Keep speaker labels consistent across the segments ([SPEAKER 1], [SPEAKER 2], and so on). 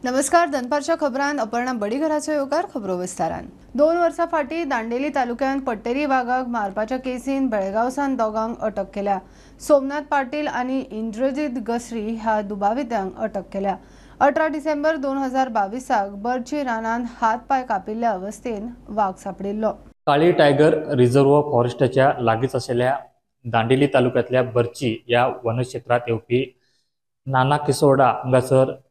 [SPEAKER 1] नमस्कार, दनपारच्या खबरांत अपर्णा बडीघराचो येवकार. खबरो विस्तारान. 2 वर्सां फाटीं दांडेली तालुक्यांत पट्टेरी वागाक मारपाच्या केसीन बेळगांवसान दोगांक अटक केल्या. सोमनाथ पाटील आनी इंद्रजीत गसरी ह्या दुबावितांक अटक केल्या. 18 डिसेंबर 2022 बर्ची रानांत हात पांय कापिल्ल्या अवस्थेन वाग सापडिल्लो.
[SPEAKER 2] काळी टायगर रिझर्व्ह फॉरेस्टाच्या लागींच आशिल्ल्या दांडेली तालुक्यांतल्या बर्ची ह्या वनक्षेत्रांत येवपी नाना किसोर्डा हांगासर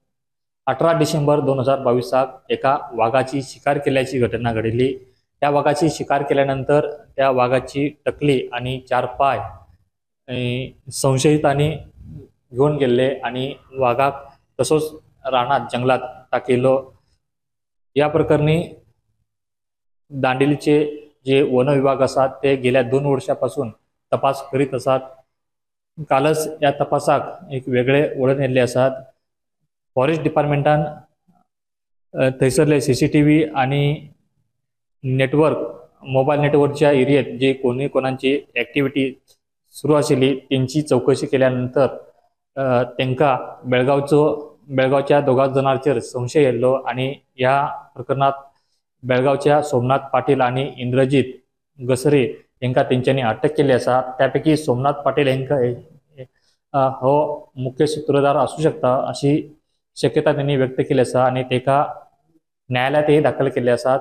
[SPEAKER 2] 18 डिसेंबर 2022 एका वागाची शिकार केल्याची घटना घडिल्ली. त्या वागाची शिकार केल्यानंतर त्या वागाची टकली आणि 4 पाय संशयितांनी घेवन गेल्ले आणि वागाक तसोच रानात जंगलात टाकिल्लो. ह्या प्रकरणी दांडेलीचे जे वन विभाग आसात ते गेल्या 2 वर्षां पासून तपास करीत आसात. कालच ह्या तपासाक एक वेगळे वळण येयल्ले आसात. फॉरेस्ट डिपार्टमेंटान थंयसरले CCTV आणि नेटवर्क मोबायल नेटवर्कच्या एरियेत जे कोणी कोणाची एक्टिविटी सुरू आशिल्ली तेंची चवकशी केल्यानंतर तांकां बेळगांवच्या 2 जाणांचेर संशय येयल्लो आनी ह्या प्रकरणांत बेळगांवच्या सोमनाथ पाटील आनी इंद्रजीत गसरे हांकां तेंच्यांनी अटक केल्ली आसा. त्या पैकी सोमनाथ पाटील हांकां हो मुख्य सूत्रधार आसूं शकता अशी शक्यता त्यांनी व्यक्त केली आसा आनी ताका न्यायालयांतय दाखल केल्ले आसात.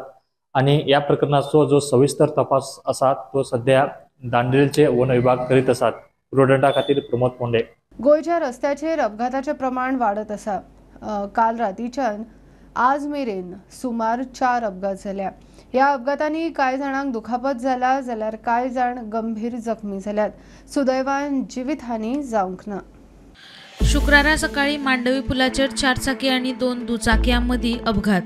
[SPEAKER 2] आनी ह्या प्रकरणाचो जो सविस्तर तपास आसा तो सध्या दांडेलचे वन विभाग करीत आसात. प्रुडंटा खातीर प्रमोद पोंडे.
[SPEAKER 1] गोंयच्या रस्त्याचेर अपघाताचें प्रमाण वाडत आसा. काल रातीच्यान आज मेरेन सुमार 4 अपघात जाल्या. ह्या अपघातांनी कांय जाणांक दुखापत जाला जाल्यार कांय जाण गंभीर जखमी जाल्यात. सुदैवान जिवीतहानी जावंक ना.
[SPEAKER 3] शुक्रारा सकाळी मांडवी पुलाचेर 4 चाकी आनी 2 दुचाकयां मदीं अपघात.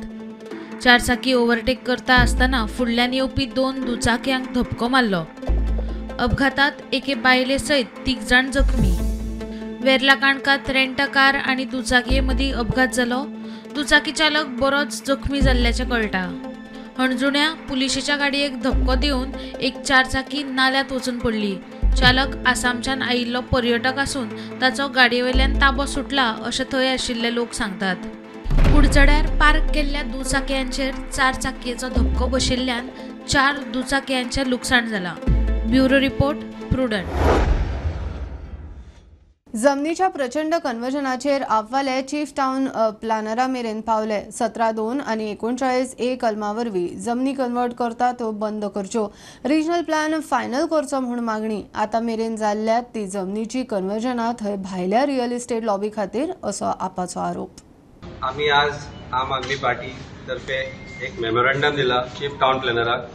[SPEAKER 3] 4 चाकी ओव्हरटेक करता आसतना फुडल्यान येवपी 2 दुचाकयांक धपको मारलो. अपघातात एके बायले सयत 3 जाण जखमी. वेर्ला काणकात रेंटा कार आनी दुचाकये मदीं अपघात जालो. दुचाकी चालक बरोच जखमी जाल्ल्याचें कळटा. हणजुण्या पुलिशेच्या गाडयेक धपको दिवन एक 4 चाकी नाल्यात वचून पडली. चालक आसामच्यान आयिल्लो पर्यटक आसून ताचो गाडयेवयल्यान ताबो सुटला अशें थंय आशिल्ले लोक सांगतात. कुडचड्यार पार्क केल्ल्या दुचाकयांचेर 4 चाकयेचो धपको बशिल्ल्यान 4 दुचाकयांचें लुकसाण जालां. Bureau report, Prudent.
[SPEAKER 1] जमनीच्या प्रचंड कन्वर्जनाचेर आपवाले चीफ टावन प्लॅनरा मेरेन पावले. 17(2) आनी 39A कलमा वरवीं जमनी कन्वर्ट करता त्यो बंद करच्यो, रिजनल प्लॅन फायनल करचो म्हूण मागणी. आतां मेरेन जाल्ल्या ती जमनीची कन्वर्जनां थंय भायल्या रियल इस्टेट लॉबी खातीर असो आपाचो आरोप.
[SPEAKER 4] आमी आज आम आदमी पार्टी तर्फे एक मेमोरंडम दिला चीफ टावन प्लॅनराक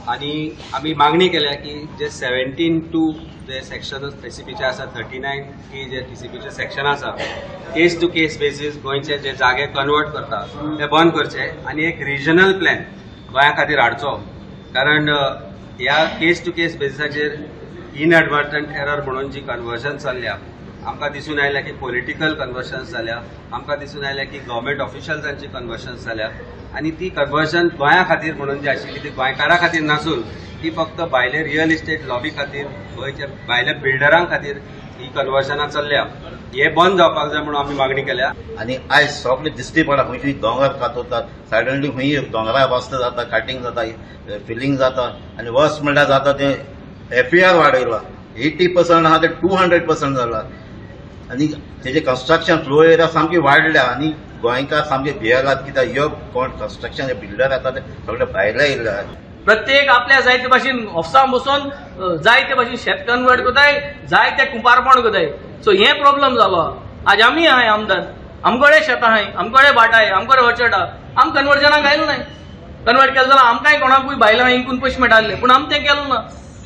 [SPEAKER 4] आनी आमी मागणी केल्या की जे 17(2) जे सेक्शन टीसीपीचे आसा, 39A जे टीसीपीचे सेक्शन आसा, केस टू केस बेसीस गोंयचे जे जागे कन्वर्ट करता ते बंद करचे आनी एक रिजनल प्लॅन गोंया खातीर हाडचो. कारण ह्या केस टू केस बेसिसाचेर इनएडवर्टंट एरर म्हणून जी कन्वर्जन चल्ल्या, आमकां दिसून आयल्या की पॉलिटिकल कन्वर्जन्स जाल्या, आमकां दिसून आयल्या की गव्हर्मेंट ऑफिशियल्सांची कन्वर्जन्स जाल्या आनी ती कन्वर्जन गोंया खातीर म्हणून जी आशिल्ली ती गोंयकारां खातीर नासून ती फक्त भायले रियल इस्टेट लॉबी खातीर, गोंयच्या भायल्या बिल्डरां खातीर ही कन्वर्जनां चल्ल्या. हे बंद जावपाक जाय म्हणून आमी मागणी केल्या.
[SPEAKER 5] आनी आयज सगळे दिश्टी पडटा, खंयची दोंगर कातरतात, सडनली खंय दोंगरा वाचता जाता, कटिंग जाता, फिलिंग जाता आनी वर्स म्हणल्यार जाता तें FAR वाडयला 80% आहा ते 200% जाला आनी तेजे कन्स्ट्रक्शन फ्लो एरिया सामकी वाडल्या आनी गोंयकार सामके भियेलात कित्याक ह्यो कोण कन्स्ट्रक्शन बिल्डर येता ते सगळे भायले येयल्ले.
[SPEAKER 6] प्रत्येक आपल्या जाय ते भाशेन ऑफिसां बसून जाय ते भाशेन शेत कन्वर्ट करताय, जाय ते कुंपारपण करताय. सो हे प्रॉब्लम जालो. आज आमी आहाय आमदार, आमकडे शेतां आहाय, आमकडे भाट आहाय, आमकडे ऑर्चर्ड आहा, आम कन्वर्जनाक आयलो नाय. कन्वर्ट केलें जाल्यार आमकांय कोणाकूय भायल्या इंकून पयशे मेळटाले, पूण आमी तें केलें ना.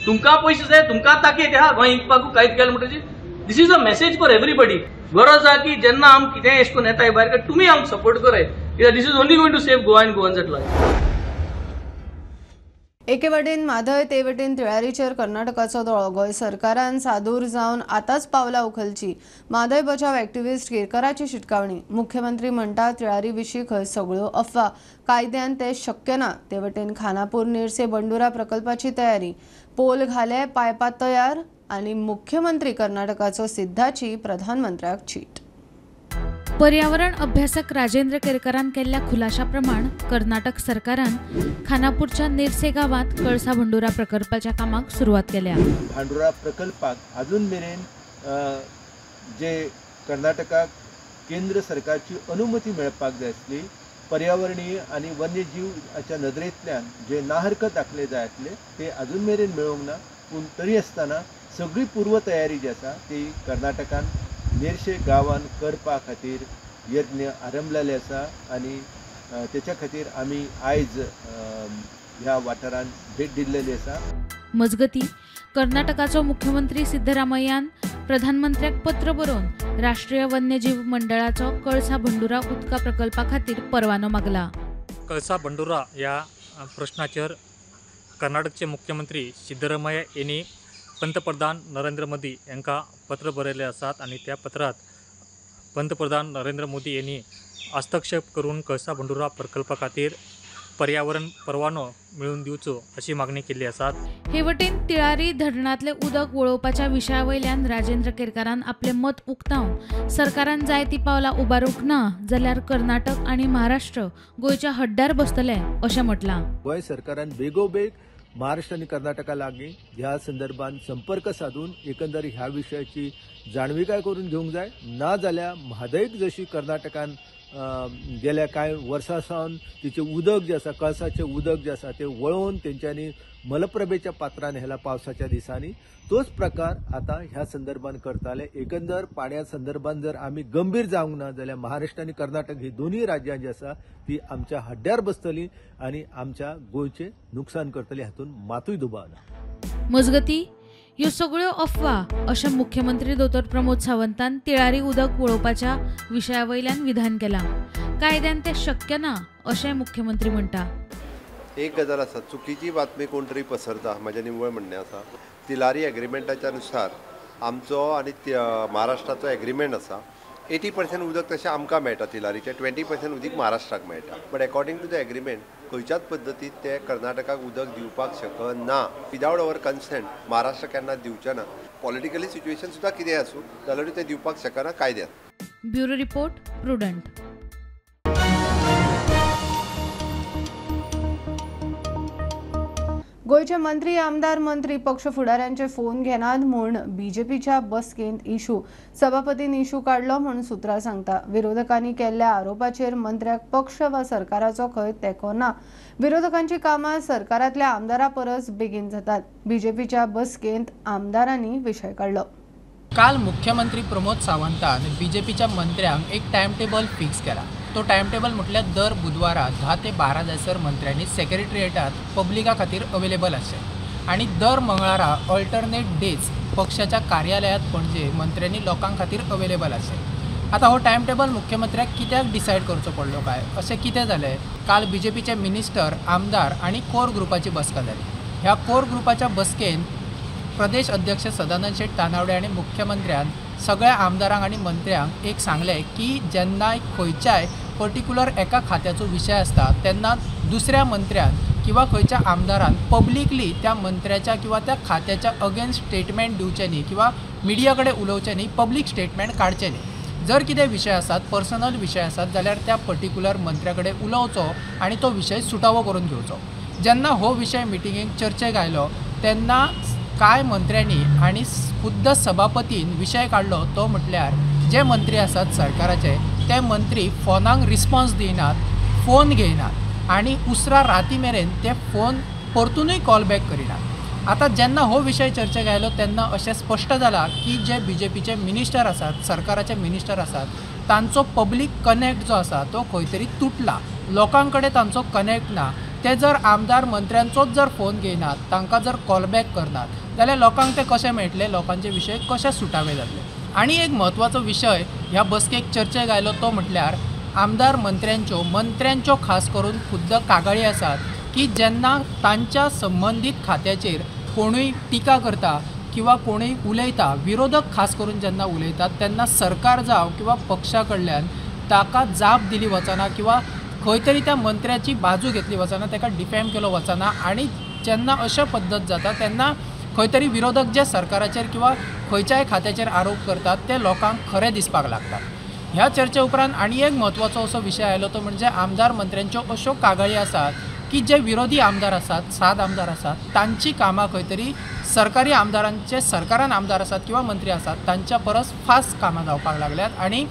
[SPEAKER 6] तुमकां पयशे जाय, तुमकां ताकीत आहा गोंय इंकपाकू कांयच केलें म्हणटकीर this is a message for everybody. गरज आहा की जेन्ना आम कितेंय अशें करून येताय भायर तुमी आमकां सपोर्ट कराय, कित्याक this is only going to save Goa and Goans at large.
[SPEAKER 1] एके वटेन म्हादय ते वटेन तिळारीचेर कर्नाटकाचो दोळो. गोंय सरकारान सादूर जावन आतांच पावलां उखलची, म्हादय बचाव एक्टिविस्ट केरकराची शिटकावणी. मुख्यमंत्री म्हणटा तिळारी विशीं खंय सगळ्यो अफवा, कायद्यान ते शक्य ना. ते वटेन खानापूर निरसे बंडुरा प्रकल्पाची तयारी, पोल घाले, पायपां तयार आनी मुख्यमंत्री कर्नाटकाचो सिद्धाची प्रधानमंत्र्याक चीट.
[SPEAKER 3] पर्यावरण अभ्यासक राजेंद्र केरकरान केल्ल्या खुलाशा प्रमाण कर्नाटक सरकारान खानापूरच्या नेरसे गांवांत कळसा भंडुरा प्रकल्पाच्या कामाक सुरवात केल्या.
[SPEAKER 7] भांडुरा प्रकल्पाक अजून मेरेन जे कर्नाटकाक केंद्र सरकारची अनुमती मेळपाक जाय आसली, पर्यावरणीय आनी वन्यजीवाच्या नदरेंतल्यान जे नाहरकत दाखले जाय आसले ते अजून मेरेन मेळूंक ना. पूण तरी आसतना सगळी पूर्वतयारी जी आसा ती कर्नाटकान नेरशे गांवान करपा खातीर यत्न आरंभलेले आसा आनी तेच्या खातीर आमी आयज ह्या वाठारान भेट दिल्लेली आसा.
[SPEAKER 3] मजगती कर्नाटकाचो मुख्यमंत्री सिद्धरामय्यान प्रधानमंत्र्याक पत्र बरोवन राष्ट्रीय वन्यजीव मंडळाचो कळसा भंडुरा उदका प्रकल्पा खातीर परवानो मागला.
[SPEAKER 2] कळसा भंडुरा ह्या प्रश्नाचेर कर्नाटकचे मुख्यमंत्री सिद्धरामय्या यांनी पंतप्रधान नरेंद्र मोदी यांका पत्र बरयले आसात आनी त्या पत्रात पंतप्रधान नरेंद्र मोदी यांनी हस्तक्षेप करून कळसा भंडुरा प्रकल्पा खातीर पर्यावरण परवानो मेळून दिवचो अशी मागणी केल्ली आसा.
[SPEAKER 3] हे वटेन तिळारी धरणांतले उदक वळोवपाच्या विशया वयल्यान राजेंद्र केरकारान आपले मत उक्तावन सरकारान जाय ती पावलां उबारूंक ना जाल्यार कर्नाटक आनी महाराष्ट्र गोंयच्या हड्ड्यार बसतले अशें म्हटलां.
[SPEAKER 7] गोंय सरकारान बेगोबेग महाराष्ट्र आनी कर्नाटका लागीं ह्या संदर्भात संपर्क साधून एकंदर ह्या विशयाची जाणविकाय करून घेवंक जाय. ना जाल्यार म्हादयक जशी कर्नाटकान गेल्या कांय वर्सां सावन तिचें उदक जें आसा, कळसाचें उदक जें आसा तें वळोवन तेंच्यांनी मलप्रभेच्या पात्रान हेला पावसाच्या दिसांनी, तोच प्रकार आतां ह्या संदर्भात करताले. एकंदर पाण्या संदर्भात जर आमी गंभीर जावंक ना जाल्यार महाराष्ट्र आनी कर्नाटक ही दोनूय राज्यां जी आसा ती आमच्या हड्ड्यार बसतली आनी आमच्या गोंयचें नुकसान करतली, हातूंत मातूय दुबाव ना.
[SPEAKER 3] मजगती ह्यो सगळ्यो अफवा अशें मुख्यमंत्री दोतोर प्रमोद सावंतान तिळारी उदक वळोवपाच्या विशया वयल्यान विधान केलां. कायद्यान तें शक्य ना अशें मुख्यमंत्री म्हणटा.
[SPEAKER 8] एक गजाल आसा, चुकीची बातमी कोण तरी पसरता, म्हजें निव्वळ म्हणणें आसा. तिलारी एग्रीमेंटाच्या नुसार आमचो आनी महाराष्ट्राचो एग्रीमेंट आसा. 80% उदक तशें आमकां मेळटा तिलारीचें, 20% उदक महाराष्ट्राक मेळटा. But according to the agreement खंयच्याच पद्दतीन ते कर्नाटकाक उदक दिवपाक शकना. विदावट our consent Maharashtra केन्ना दिवचें ना. पॉलिटिकली सिच्युएशन सुद्दां कितें आसूं जाल्यारूय ते दिवपाक शकना कायद्यान.
[SPEAKER 3] Bureau report, Prudent.
[SPEAKER 1] गोंयचे मंत्री, आमदार, मंत्री पक्ष फुडाऱ्यांचे फोन घेनात म्हूण बीजेपीच्या बसकेंत इशू, सभापतीन इशू काडलो म्हूण सुत्रां सांगता. विरोधकांनी केल्ल्या आरोपाचेर मंत्र्याक पक्ष वा सरकाराचो खंय तेंको ना. विरोधकांची कामां सरकारांतल्या आमदारा परस बेगीन जातात. बीजेपीच्या बसकेंत आमदारांनी विशय काडलो.
[SPEAKER 9] काल मुख्यमंत्री प्रमोद सावंतान बीजेपीच्या मंत्र्यांक एक टायम टेबल फिक्स केला. तो टायम टेबल म्हटल्यार दर बुधवारा 10 ते 12 जायसर मंत्र्यांनी सेक्रेटरिएटात पब्लिका खातीर अवेलेबल आसचें आनी दर मंगळारा ऑल्टरनेट डेज पक्षाच्या कार्यालयांत पणजे मंत्र्यांनी लोकां खातीर अवेलेबल आसचें. आतां हो टायम टेबल मुख्यमंत्र्याक कित्याक डिसायड करचो पडलो काय, अशें कितें जालें? काल बीजेपीचे मिनिस्टर, आमदार आनी कोर ग्रुपाची बसका जाली. ह्या कोर ग्रुपाच्या बसकेन प्रदेश अध्यक्ष सदानंद शेट तानावडे आनी मुख्यमंत्र्यान सगळ्या आमदारांक आनी मंत्र्यांक एक सांगलें की जेन्ना खंयच्याय पर्टिक्युलर एका खात्याचो विशय आसता तेन्ना दुसऱ्या मंत्र्यान किंवा खंयच्या आमदारान पब्लिकली त्या मंत्र्याच्या किंवा त्या खात्याच्या अगेन्स्ट स्टेटमेंट दिवचें न्ही किंवा मिडिया कडेन उलोवचें न्ही, पब्लीक स्टेटमेंट काडचें न्ही. जर कितें विशय आसात, पर्सनल विशय आसात जाल्यार त्या पर्टिक्युलर मंत्र्या कडेन उलोवचो आनी तो विशय सुटावो करून घेवचो. जेन्ना हो विशय मिटिंगेक चर्चेक आयलो तेन्ना कांय मंत्र्यांनी आनी खुद्द सभापतीन विशय काडलो तो म्हटल्यार जे मंत्री आसात सरकाराचे ते मंत्री फोनाक रिस्पॉन्स दिनात, फोन घेयनात आनी उसरां राती मेरेन ते फोन परतुनूय कॉल बॅक करिनात. आतां जेन्ना हो विशय चर्चेक आयलो तेन्ना अशें स्पश्ट जालां की जे बीजेपीचे मिनिस्टर आसात, सरकाराचे मिनिस्टर आसात, तांचो पब्लीक कनेक्ट जो आसा तो खंय तरी तुटला. लोकां कडेन तांचो कनेक्ट ना. ते जर आमदार मंत्र्यांचोच जर फोन घेयनात, तांकां जर कॉल बॅक करनात जाल्यार लोकांक ते कशें मेळटले, लोकांचे विशय कशे सुटावे जातले. आनी एक म्हत्वाचो विशय ह्या बसकेक चर्चेक आयलो तो म्हटल्यार आमदार मंत्र्यांच्यो, मंत्र्यांच्यो खास करून खुद्द कागाळी आसात की जेन्ना तांच्या संबंदीत खात्याचेर कोणूय टिका करता किंवा कोणूय उलयता, विरोधक खास करून जेन्ना उलयतात तेन्ना सरकार जावं किंवा पक्षा कडल्यान ताका जाप दिली वचना किंवा खंय तरी त्या मंत्र्याची बाजू घेतली वचना, ताका डिफेम केलो वचना. आनी जेन्ना अशा पद्दत जाता तेन्ना खंय तरी विरोधक जे सरकाराचेर किंवा खंयच्याय खात्याचेर आरोप करतात ते लोकांक खरें दिसपाक लागतात. ह्या चर्चे उपरांत आनी एक म्हत्वाचो असो विशय आयलो तो म्हणजे आमदार मंत्र्यांच्यो अश्यो कागाळी आसात की जे विरोधी आमदार आसात, 7 आमदार आसात, तांची कामां खंय तरी सरकारी आमदारांचे सरकारान आमदार आसात किंवा मंत्री आसात तांच्या परस फास्ट कामां जावपाक लागल्यात. आनी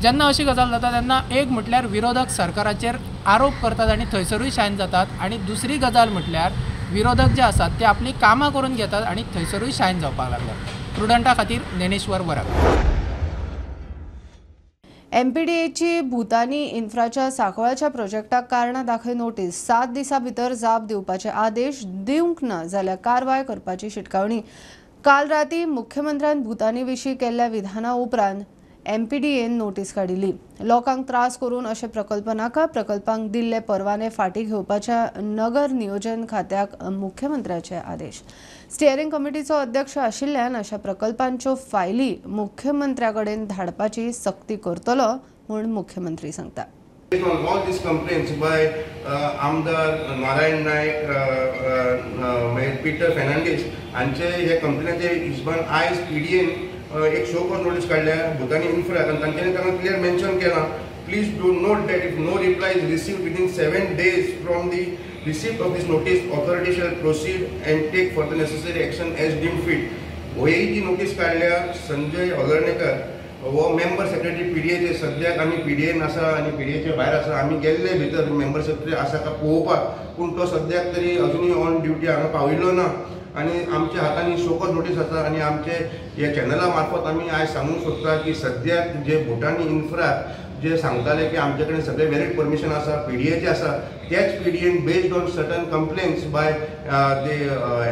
[SPEAKER 9] जेन्ना अशी गजाल जाता तेन्ना एक म्हटल्यार विरोधक सरकाराचेर आरोप करतात आनी थंयसरूय शायन जातात आनी दुसरी गजाल म्हटल्यार विरोधक जे आसात ते आपली कामां करून घेतात आनी थंयसरूय शायन जावपाक लागल्यात. प्रुडंटा खातीर ज्ञानेश्वर वरक.
[SPEAKER 1] एमपीडीएची भूतानी इन्फ्राच्या सांकवाळच्या प्रोजेक्टाक कारणां दाखय नोटीस 7 दिसां भितर जाप दिवपाचे आदेश दिवंक ना जाल्यार कारवाय करपाची शिटकावणी. काल राती मुख्यमंत्र्यान भूतानी विशीं केल्ल्या विधाना उपरांत एमपीडीएन नोटीस काडिल्ली. लोकांक त्रास करून अशे प्रकल्प नाका, प्रकल्पांक दिल्ले परवाने फाटीं घेवपाच्या नगर नियोजन खात्याक मुख्यमंत्र्याचे आदेश. स्टिअरिंग कमिटीचो अध्यक्ष आशिल्ल्यान अशा प्रकल्पांच्यो फायली मुख्यमंत्र्या कडेन धाडपाची सक्ती करतलो म्हूण मुख्यमंत्री सांगता.
[SPEAKER 10] On all these complaints by आमदार नारायण नायक, पीटर फेर्नांडीस हांचे हे कंप्लेनाचे हिशोबान आयज पीडीएन एक शो कॉज नोटीस काडल्या भूतानी इन्फ्राक आनी तांच्यांनी तांकां क्लियर मेन्शन केलां, please do note that if no reply is received within 7 days from the receipt of this notice, authority shall proceed and take further necessary action as deemed fit. ही जी notice काडल्या संजय हळर्णेकर हो member secretary पीडीएचे, सद्याक आमी PDN आसा आनी पीडीएच्या भायर आसा, आमी गेल्ले भितर मेंबर सेक्रेटरी आसा का पळोवपाक, पूण तो सद्याक तरी अजुनूय ऑन ड्युटी हांगा पाविल्लो ना आनी आमच्या हातांनी शोकॉज नोटीस आसा आनी आमचे ह्या चॅनला मार्फत आमी आयज सांगूंक सोदता की सद्याक जे भूतानी इन्फ्रा जे सांगताले की आमचे कडेन सगळे व्हॅलिड परमिशन आसा, पीडीएचे आसा, त्याच PDN based on certain complaints by the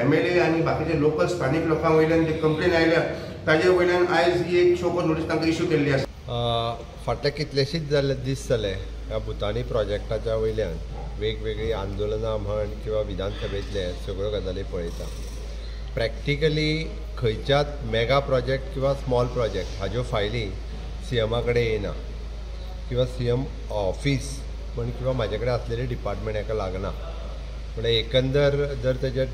[SPEAKER 10] MLA आनी बाकीचे लोकल स्थानीक लोकां वयल्यान जे कंप्लेन आयल्या ताजे वयल्यान आयज ही एक शोकॉज नोटीस तांकां इश्यू केल्ली आसा.
[SPEAKER 8] फाटले कितलेशीच जाल्ले दीस जाले ह्या भूतानी प्रोजेक्टाच्या वयल्यान वेगवेगळीं आंदोलनां म्हण किंवा विधानसभेंतले सगळ्यो गजाली पळयता. प्रॅक्टिकली खंयच्याच मेगा प्रोजेक्ट किंवा स्मॉल प्रोजेक्ट हाज्यो फायली सीएमा कडेन येयना किंवा सीएम ऑफिस म्हण किंवा म्हाजे कडेन आसलेले डिपार्टमेंट हाका लागना. म्हणल्यार एकंदर जर तेजे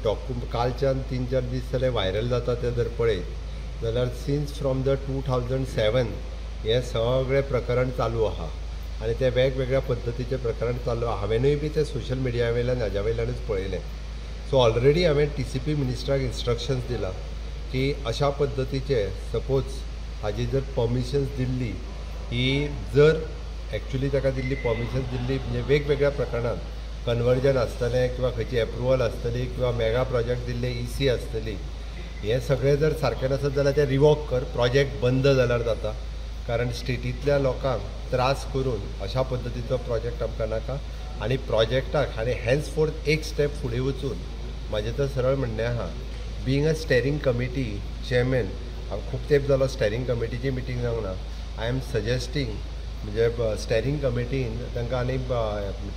[SPEAKER 8] कालच्यान 3-4 दीस जाले व्हायरल जाता ते जर पळयत जाल्यार सिन्स फ्रॉम the 2007 हें सगळें प्रकरण चालू आहा आनी तें वेगवेगळ्या पद्दतीचें प्रकरण चालू आहा. हांवेंनूय बी तें सोशल मिडिया वयल्यान हाज्या वयल्यानूच पळयलें. सो ऑलरेडी हांवें टीसीपी मिनिस्टराक इन्स्ट्रक्शन्स दिला की अशा पद्दतीचे सपोज हाजी जर परमिशन्स दिल्ली ही जर एक्चुली ताका दिल्ली परमिशन्स दिल्ली म्हणजे वेगवेगळ्या प्रकरणांत कन्वर्जन आसतलें किंवा खंयची एप्रुवल आसतली किंवा मेगा प्रोजेक्ट दिल्ले ईसी आसतली, हें सगळें जर सारकें नासत जाल्यार तें रिवॉक कर, प्रोजेक्ट बंद जाल्यार जाता. कारण स्टेटींतल्या लोकांक त्रास करून अशा पद्दतीचो प्रोजेक्ट आमकां नाका आनी प्रोजेक्टाक आनी हेन्सफोर्थ एक स्टेप फुडें वचून म्हाजें तर सरळ म्हणणें आहा, being a steering committee chairman, हांव खूब तेंप जालो स्टेरींग कमिटीची मिटींग जावंक ना. I am suggesting म्हणजे स्टेरींग कमिटीन तांकां आनी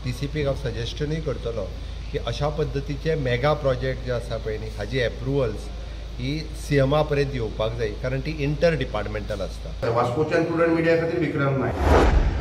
[SPEAKER 8] टीसीपीक हांव सजेस्टनूय करतलो की अशा पद्दतीचे मेगा प्रोजेक्ट जे आसा पळय न्ही हाजी एप्रुवल्स ही सीएमा पर्यंत येवपाक जाय, कारण ती इंटर डिपार्टमेंटल आसता.
[SPEAKER 10] वास्कोच्यान प्रुडंट मिडिया खातीर विक्रम नायक.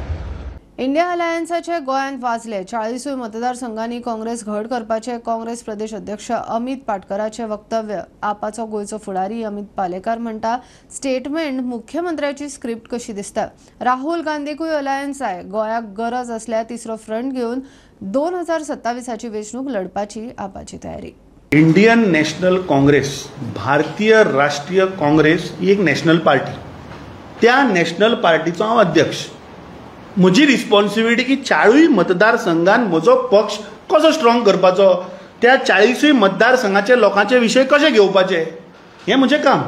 [SPEAKER 1] इंडिया अलायन्साचे गोंयांत वाजले. 40 मतदारसंघांनी काँग्रेस घट करपाचे काँग्रेस प्रदेश अध्यक्ष अमित पाटकराचे वक्तव्य. आपाचो गोंयचो फुडारी अमित पालेकार म्हणटा स्टेटमेंट मुख्यमंत्र्याची स्क्रिप्ट कशी दिसता. राहुल गांधीकूय अलायन्स आहे, गोंयाक गरज असल्यार तिसरो फ्रंट घेवन 2027ची वेंचणूक लढपाची आपाची तयारी.
[SPEAKER 11] इंडियन नॅशनल काँग्रेस, भारतीय राष्ट्रीय काँग्रेस ही एक नॅशनल पार्टी, त्या नॅशनल पार्टीचो हांव अध्यक्ष. म्हजी रिस्पॉन्सिबिलिटी की 40 मतदारसंघान म्हजो पक्ष कसो स्ट्रॉंग करपाचो, त्या 40 मतदारसंघाचे लोकांचे विशय कशे घेवपाचे हें म्हजें काम.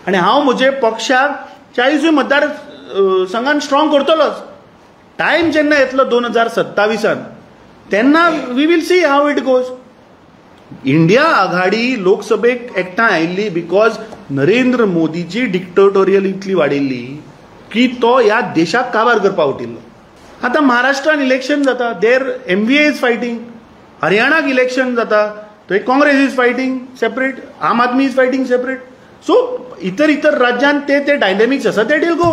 [SPEAKER 11] आनी हांव म्हजे पक्षाक 40 मतदारसंघान स्ट्रॉंग करतलोच. टायम जेन्ना येतलो 2027 तेन्ना we will see how it goes. India Aghadi लोकसभेक एकठांय आयिल्ली because Narendra मोदीची डिक्टेटोरियल इतली वाडिल्ली की तो ह्या देशाक काबार करपाक उठिल्लो. आतां महाराष्ट्रान इलेक्शन जाता, there MVA is fighting, हरियाणाक election जाता थंय Congress is fighting separate, Aam Aadmi is fighting separate. So इतर इतर राज्यांत ते ते डायनॅमिक्स आसा, ते डील गो.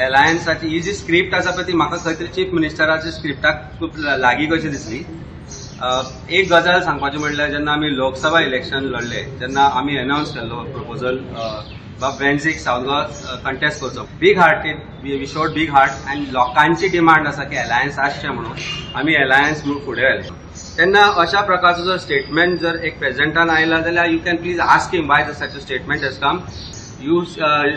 [SPEAKER 4] अलायन्साची ही जी स्क्रिप्ट आसा पळय ती म्हाका खंय तरी चीफ मिनिस्टराच्या स्क्रिप्टाक खूब लागीं कशी दिसली. एक गजाल सांगपाची म्हणल्यार जेन्ना आमी लोकसभा इलेक्शन लढले तेन्ना आमी अनावन्स केल्लो प्रपोजल बाब वेन्झीक सावथ गोवा कंटेस्ट करचो. Big heart, we showed big heart आनी लोकांची डिमांड आसा की अलायन्स आसचें म्हणून आमी अलायन्स म्हणून फुडें आयले. तेन्ना अशा प्रकारचो जर स्टेटमेंट जर एक प्रेसिडेंटान आयला जाल्यार you can please ask him why the such a statement has come. You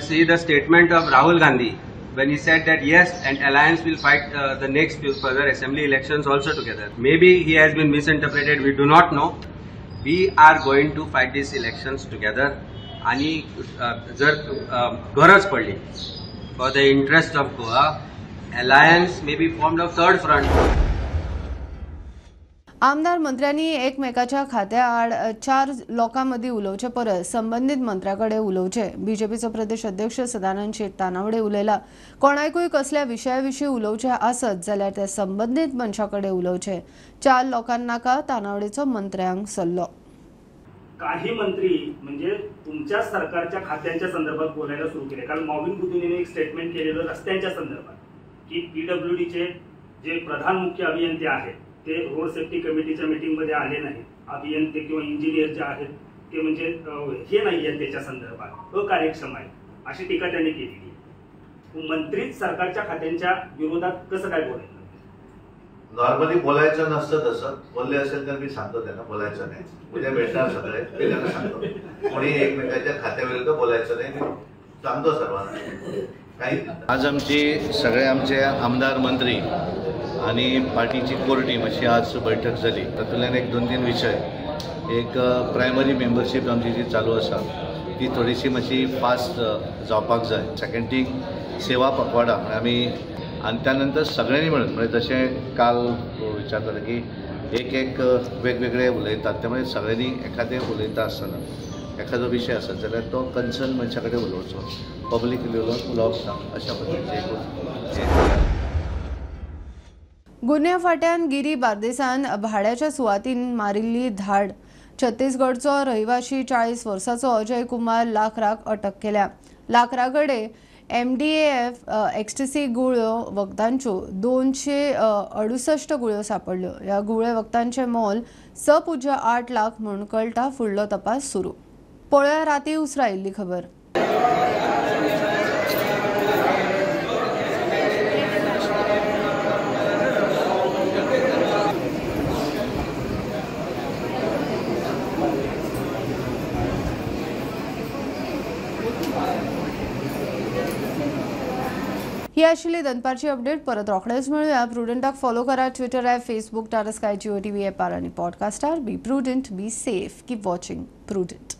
[SPEAKER 4] see the statement of Rahul Gandhi when he said that yes, an alliance will fight the next further assembly elections also together. Maybe he has been misinterpreted, we do not know. We are going to fight these elections together. आणि जर गरज पडली for the interest of Goa, alliance may be formed of third front.
[SPEAKER 1] आमदार मंत्र्यांनी एकमेकाच्या खात्या आड 4 लोकां मदीं उलोवचे परस संबंदीत मंत्र्या कडेन उलोवचे. बीजेपीचो प्रदेश अध्यक्ष सदानंद शेट तानावडे उलयला. कोणाकूय कसल्या विशया विशीं उलोवचे आसत जाल्यार ते संबंदीत मनशा कडेन उलोवचे. 4 लोकांक नाका तानावडेचो मंत्र्यांक सल्लो.
[SPEAKER 12] काही मंत्री म्हणजे तुमच्या सरकारच्या खात्यांच्या संदर्भात बोलायला सुरू केले. काल मॉविन गुदिन्होने एक स्टेटमेंट केलेलं रस्त्यांच्या संदर्भात की पीडब्ल्यूडीचे जे प्रधान मुख्य अभियंते आहेत ते रोड सेफ्टी कमिटीच्या मीटिंगमध्ये आले नाहीत. अभियंते किंवा इंजिनियर जे आहेत ते म्हणजे हे नाही आहेत त्याच्या संदर्भात अकार्यक्षम आहेत अशी टीका त्यांनी केलेली. मंत्रीच सरकारच्या खात्यांच्या विरोधात कसं काय बोलायचं?
[SPEAKER 5] नॉर्मली बोलायचं नसतं, तसं बोलले असेल तर मी सांगतो त्यांना बोलायचं नाही. उद्या भेटणार सगळे, मी त्यांना सांगतो कोणी एकमेकांच्या खात्याविरुद्ध बोलायचं नाही. मी सांगतो सर्वांना. काही
[SPEAKER 13] आज आमची सगळे आमचे आमदार मंत्री आणि पार्टीची कोर टीम अशी आज बैठक जाली. तातूंतल्यान एक 2-3 विशय, एक प्रायमरी मेंबरशीप आमची जी चालू आसा ती थोडीशी मातशी फास्ट जावपाक जाय. सेकंड थिंग सेवा पखवाडा आमी आनी त्यानंतर सगळ्यांनी मेळून म्हणजे जशें काल विचारताले की एक एक वेगवेगळे उलयतात, त्यामुळे सगळ्यांनी एखादें उलयता आसतना एखादो विशय आसत जाल्यार तो कन्सर्न मनशा कडेन उलोवचो, पब्लीक उलोवप ना अशा पद्दतीचें एक.
[SPEAKER 1] गुन्ह्या फाट्यान गिरी बार्देसान भाड्याच्या सुवातीन मारिल्ली धाड. छत्तीसगडचो रहिवाशी 40 वर्साचो अजय कुमार लाखराक अटक केल्या. लाखरा कडेन MDAF ecstasy गुळ्यो वखदांच्यो 268 गुळ्यो सापडल्यो. ह्या गुळे वखदांचें मोल 6.8 लाख म्हूण कळटा. फुडलो तपास सुरू. पळोवया राती उसरा आयिल्ली खबर. ही आशिल्ली दनपारची अपडेट. परत रोखडेच मेळुया. प्रुडंटाक फॉलो करा Twitter app, Facebook, Tata Sky, Jio TV ॲपार आनी पॉडकास्टार. Be prudent, be safe, keep watching Prudent.